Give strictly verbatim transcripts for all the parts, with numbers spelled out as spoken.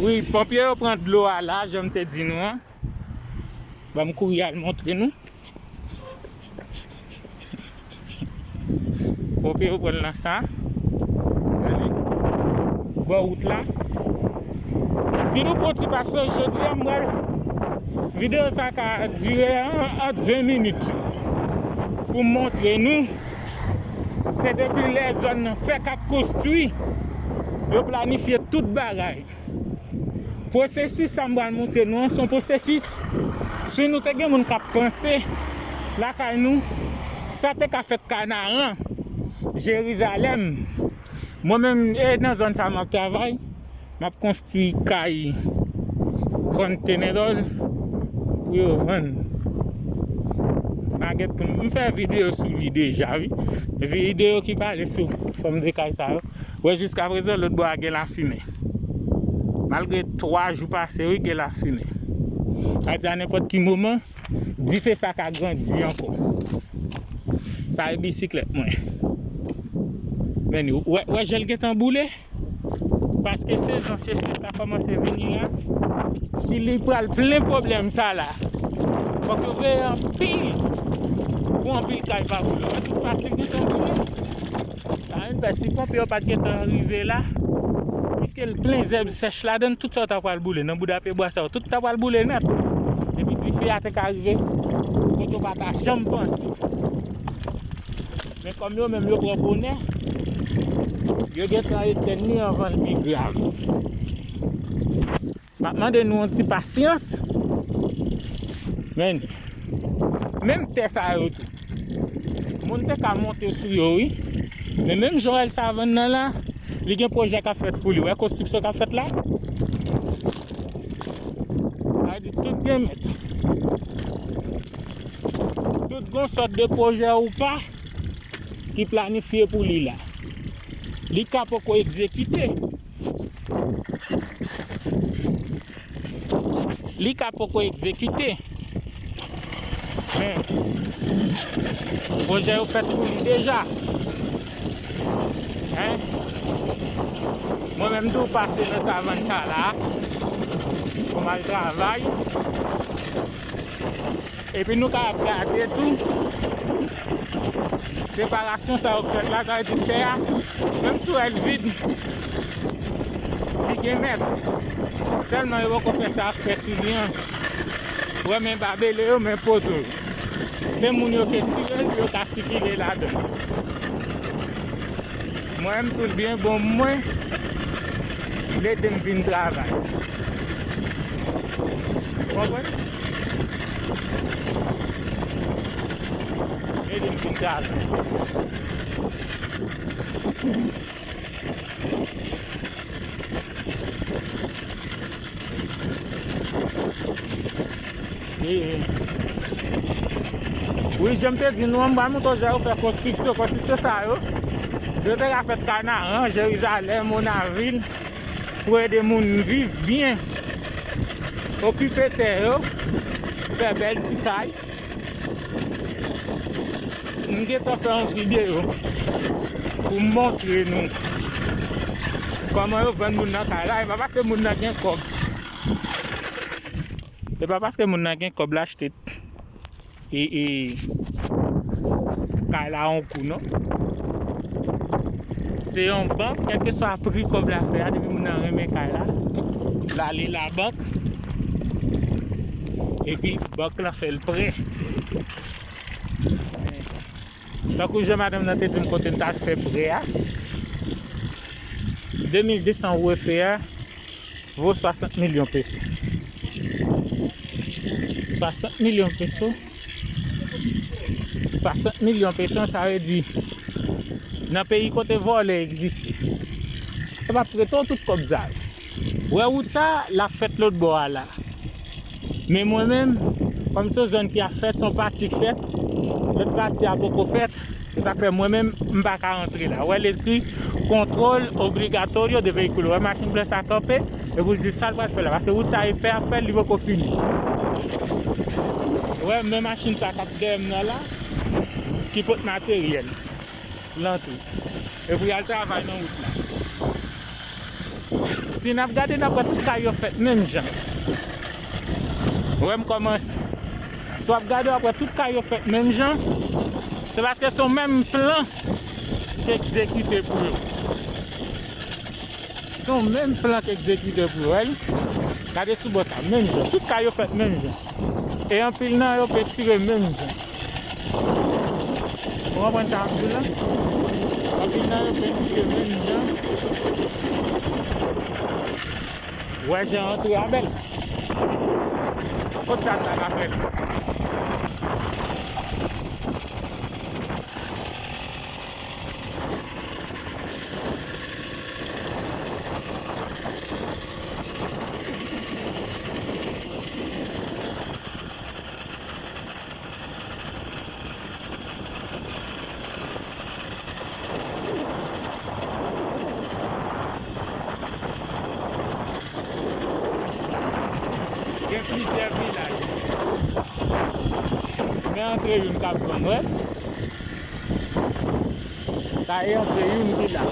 Wi, ponpye yo pran dlo a la, jan m te di nou an. Ban m kouri al montre nou. Ponpye yo pran l nan sa. Bò wout la. Si nou pran ti pasyans, jodi a m pral, videyo sa ka dire an, ant ven minit. Pou m montre nou, se depi lè zòn nan fèk ap konstwi, yo planifye tout bagay. Pwosesis sa m pral montre nou an, se yon pwosesis, si nou te gen moun k ap panse lakay nou, sa te ka fèt Kanaran, Jerizalèm. Mwen menm, e nan zòn sa m ap travay, m ap konstwi kay Continental pou yo vann. M a gen pou m fè videyo sou li deja, wi. Videyo ki pale sou fòm de kay sa yo. Wè, jiskaprezan, lòt bò a gen lafimen. Malgre twa jou pase, wi, gen lafimen. Sa vle di a nenpòt ki moman, dife sa ka grandi ankò. Sa e bisiklèt mwen. Men, wè, wè jan l gentan boule? Paske sezon sechrès la kòmanse vini la. Si li pral plen pwoblèm sa la, fòk yo veye anpil pou anpil kay pa boule. Wè tout pati l gentan boule. Sa vin fè si ponpye yo pa t gentan rive la, piske l plen zèb sèch ladan l, tout sa yo ta pral boule. Nan bouda pye bwa sa yo, tout ta pral boule nèt. Epi dife a te ka rive kote w pa ta janm panse. Men kòm yo menm yo pran bonè, yo gentan etèn li anvan l pi grav. M ap mande nou yon ti pasyans. Men, menm tè sa yo tou, moun te ka monte sou yo, wi. Men menm jan w wè l savann nan la, li gen pwojè k ap fèt pou li. Wè konstriksyon k ap fèt la? Sa vle di tout gen mèt. Tout gon sòt de pwojè ou pa ki planifye pou li la. Li ka poko egzekite. Li ka poko egzekite. Men, pwojè yo fèt pou li deja. Hein? Mwen menm tou pase nan savann sa la pou m al travay. Epi nou ka ap gade tou separasyon sa yo k fèt la, sa vle di tè a, menm si w wè l vid, li gen mèt. Sèlman yo poko fè sa ap fè sou li an. Wè men babele yo, men poto yo. Se moun yo ke tire l pou yo ka sikile ladan l. Mwen, m tou l byen bon mwen, l ede m vin travay. Ou konprann? L ede m vin travay. E, wi, jan m te di nou an, m pral montre w jan yo fè konstriksyon. Konstriksyon sa yo, yo te ka fèt Kanaran, Jerizalèm, Onavil, pou ede moun viv byen, okipe tè yo, fè bèl ti kay. M gentan fè yon videyo pou m montre nou kòman yo vann moun nan kay la. E pa paske moun nan gen kòb. E pa paske moun nan gen kòb l achte, e, e, kay la yon kou, non. Se yon bank, kèlkeswa pri kòb la fè a, depi moun nan renmen kay la, l ale labank, epi bank lan fè l prè. Tankou jan madanm nan te di m kote m t al fè prè a, de mil de san refè a vo swasant milyon peso. Swasant milyon peso. Swasant milyon peso, sa vle di, nan peyi kote vòlè egziste, yo p ap prete w tout kòb sa yo. Wè wout sa, l ap fèt lòt bò a la. Men mwen menm, kòm se yon zòn ki ap fèt, se yon pati k fèt, lòt pati a poko fèt, se sa k fè mwen menm, m pa ka rantre la. Wè l ekri control obligatorio de vehículo. Wè machin blan sa kanpe, epi l di sa l pral fè la. Paske wout sa e fè ap fè l, li poko fini. Wè men machin sa k ap dèyè m nan la, ki pot materyèl lan tou. Epi y al travay nan wout la. Si n ap gade, n ap wè tout kay yo fèt menm jan. Wè m kòmanse. Si w ap gade, w ap wè tout kay yo fèt menm jan. Se paske se yon menm plan ki egzekite pou yo. Se yon menm plan ki egzekite pou yo, wè l. Gade sou bò sa, menm jan. Tout kay yo fèt menm jan. E anpil nan yo pentire menm jan. Ou konprann sa m ap di w la? Anpil nan yo pentire menm jan. Wè jan antre a bèl. Kot sa n ta ka fè la? Gen plizyè vilaj. Men antre youn k ap vann, wè. Sa e antre youn ki la.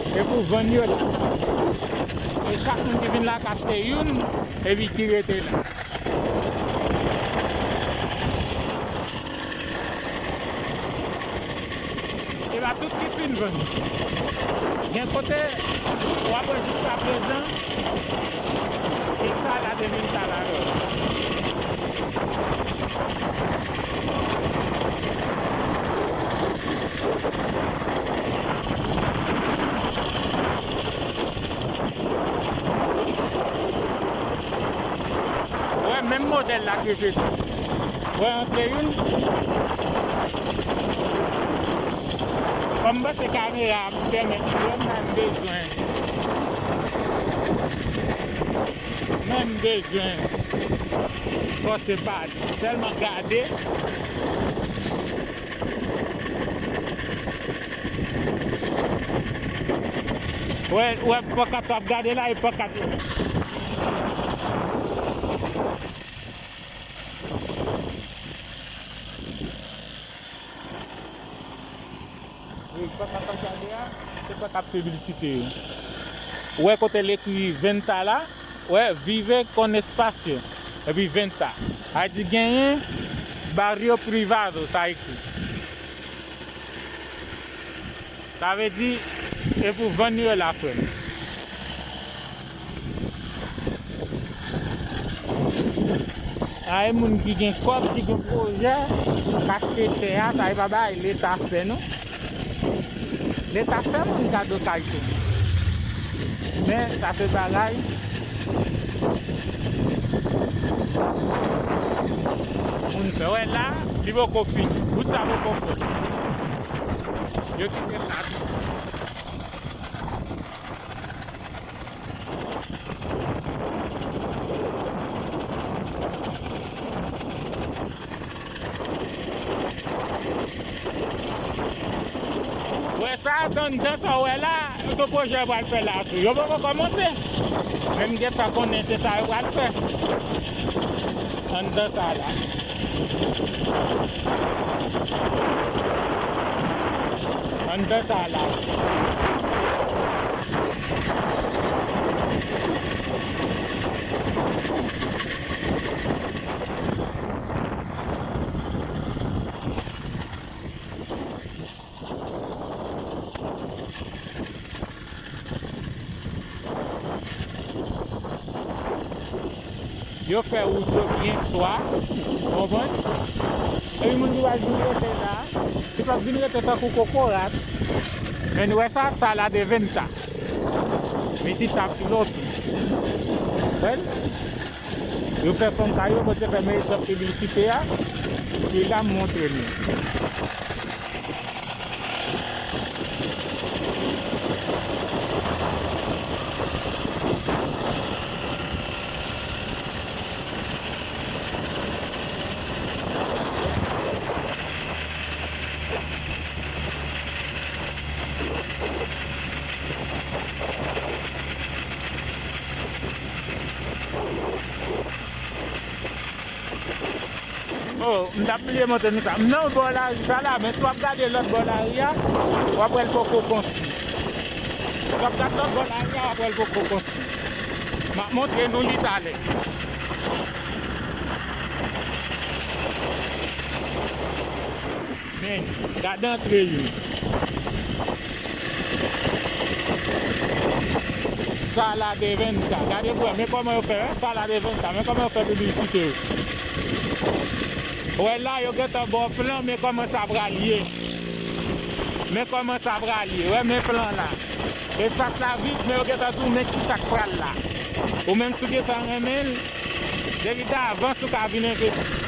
E pou vann yo la. E chak moun ki vin la ka achte youn, epi ki rete la. E pa tout ki fin vann. Gen kote, w ap wè jiska prezan, e sa la devin ta la yo. Wè, menm modèl la k repete. Wè, antre youn. Kòm m panse kamera a ap pèmèt nou wè, m menm bezwen. Menm bezwen fòse pale. Sèlman gade. Wè, wè, pankat sa ap gade la, e pankat. E pankat sa ap gade a, se pankat piblisite yo. Ou wè kote l ekri venta la, wè, vive con espacio. Epi venta. A di genyen barrio privado, sa ekri. Sa vle di, e pou vann yo la, frè m. A, e moun ki gen kòb, ki gen pwojè, k achte tè a, sa e pa bagay Leta fè, non. Leta fè moun kado kay tou. Men, sa se bagay moun fè. Wè la, li poko fini. Bout sa poko fèt. Yo kite l la tou. Wè sa, se anndan sa w wè la, se pwojè yo pral fè la tou. Yo poko kòmanse. Men m gentan konnen se sa yo pral fè. Anndan sa la. Anndan sa la. Yo fè wout yo byen swa, ou konprann? Epi moun ki pral vin rete la, li p ap vin rete tankou kokorat. Men nou wè sa, sala de venta. Visita piloto. Wè l? Yo fè fòm kay yo, Bondye fè m egzanp piblisite a, ki la m montre nou. Oh, m t ap bliye montre nou sa. M nan bò lari sa la, men si w ap gade lòt bò lari a, w ap wè l poko konstwi. Si w W ap gad lòt bò lari a, w ap wè l poko konstwi. M ap montre nou li talè. Men, gade antre youn. Sala de Venta. Gade pou wè, men kòman yo fè, wè, Sala de Venta. Men kòman yo fè piblisite yo. Wè la, yo gentan ba w plan, men kòman sa pral ye. Men kòman sa pral ye. Wè, men plan la. Espas la vid, men yo gentan di w, men ki sa k pral la. Ou menm si w gentan renmen l, depi davans ou ka vin envesti.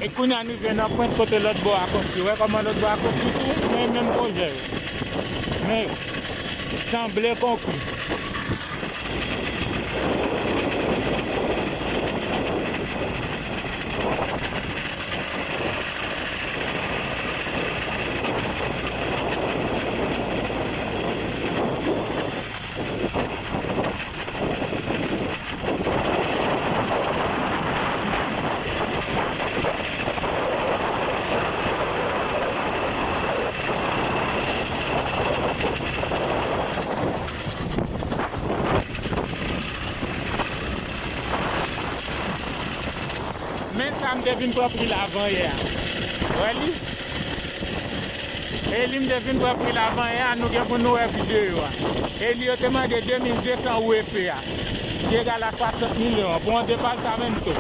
E kounye a nou rive nan pwent kote lòt bò a konstwi. Wè kòman lòt bò a konstwi tou? Men menm pwojè yo. Men yo. Sanble konkri. Men sa m te vin pran pri l avan yè a. Wè li? E li m te vin pran pri l avan yè a, nou gen pou nou wè videyo a. E li yo te mande de mil de san U F a, ki egal a swasant milyon an, pou yon departamento.